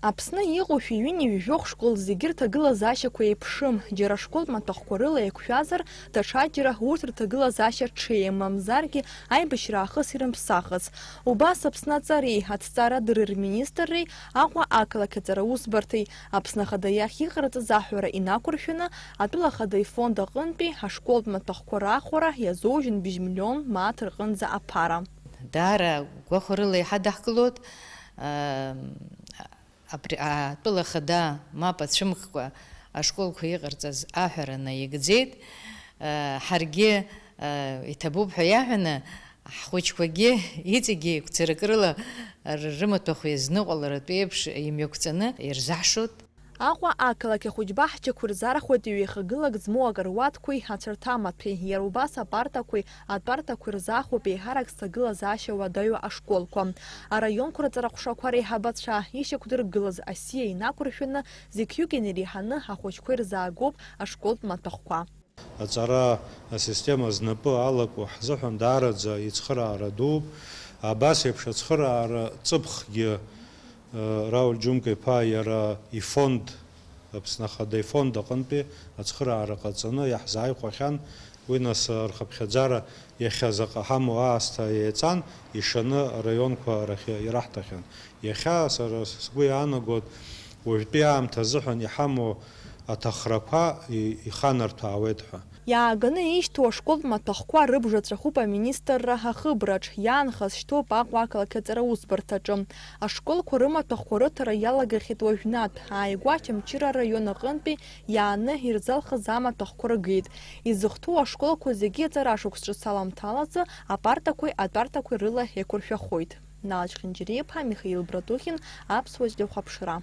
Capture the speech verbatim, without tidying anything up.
Аԥсны иҟоу шәи ҩынҩажәи жәохә школ зегьы рҭагылазаашьақәа еиԥшым, џьара ашколтә маҭәахәқәа рыла еиқәшәазар, даҽаџьара урҭ рҭагылазаашьа ҽеим, мамзаргьы аибашьра аахыс ирымԥсахыц. Убас Аԥсны аҵареи аҭҵаарадырреи рминистрреи Аҟәа ақалақь аҵара усбарҭеи Аԥсны Ахада иахь иҟарҵаз аҳәара инақәыршәаны, атәыла ахада ифонд аҟынтәи ашколтә маҭәахәқәа рахәара иазоужьын быжь миллион мааҭ рҟынӡа аԥара. Даара гәахәарыла иҳадаҳкылоит, аа, абри атәыла ахада мап ацәымӷкәа ашколқәа иҟарҵаз аҳәара наигӡеит. Ҳаргьы иҭабуп ҳәа иаҳәаны, ҳхәыҷқәагьы иҵегьы еиқәцаракрыла рымаҭәахә иазныҟәаларатәы еиԥш имҩақәҵаны ирзаҳшоит. Аҟәа ақалақь ахәыҷбаҳчақәа ирзаархәоит ҩеихагылак змоу акаруаҭқәеи ацәарҭамаҭәеи, иара убас апартақәеи атәартақәеи рзаахәоуп еиҳарак зҭагылазаашьа уадаҩу ашколқәа. Араионқәа рҵарахәшақәа реиҳабацәа ишьақәдыргылаз асиа инақәыршәаны, зықьҩык инареиҳаны ахәыҷқәа ирзаагоуп ашколтә маҭәахәқәа. Аҵара асистема знапы алаку ҳзыҳәан даараӡа ицхыраара дууп. Абас еиԥш ацхыраара ҵыԥхгьы, э, Рауль Џьумка-иԥа иара ифонд, Аԥсны Ахада ифонд аҟынтәи ацхыраара ҟаҵаны иаҳзааихәахьан. Уи нас рхыԥхьаӡара иахьа заҟа ҳамоу аасҭа еиҵан, ишаны араионқәа рахь ираҳҭахьан. Иахьа сара сгәы иаанагоит, уажәтәи аамҭа азыҳәан иҳамоу аҭахрақәа и-, иханарҭәаауеит ҳәа. Иааганы ишьҭоу ашколтә маҭәахәқәа рыбжа ҵәахуп аминистрра ахыбраҿ, иаанхаз шьҭоуп Аҟәа ақалақь аҵара усбарҭаҿы. Ашколқәа рымаҭәахәқәа рыҭара иалагахьеит уажәнатә, ааигәа Очамчыра араион аҟынтәи иааны ирзалхыз амаҭәахәқәа ргеит. Изыхәҭоу ашколқәа зегьы аҵара шықәс ҿыц аламҭалазы апартақәеи атәартақәеи рыла еиқәыршәахоит. Налач Хинџьариа-иԥа, Михаил Братухин, Аԥсуа телехәаԥшра.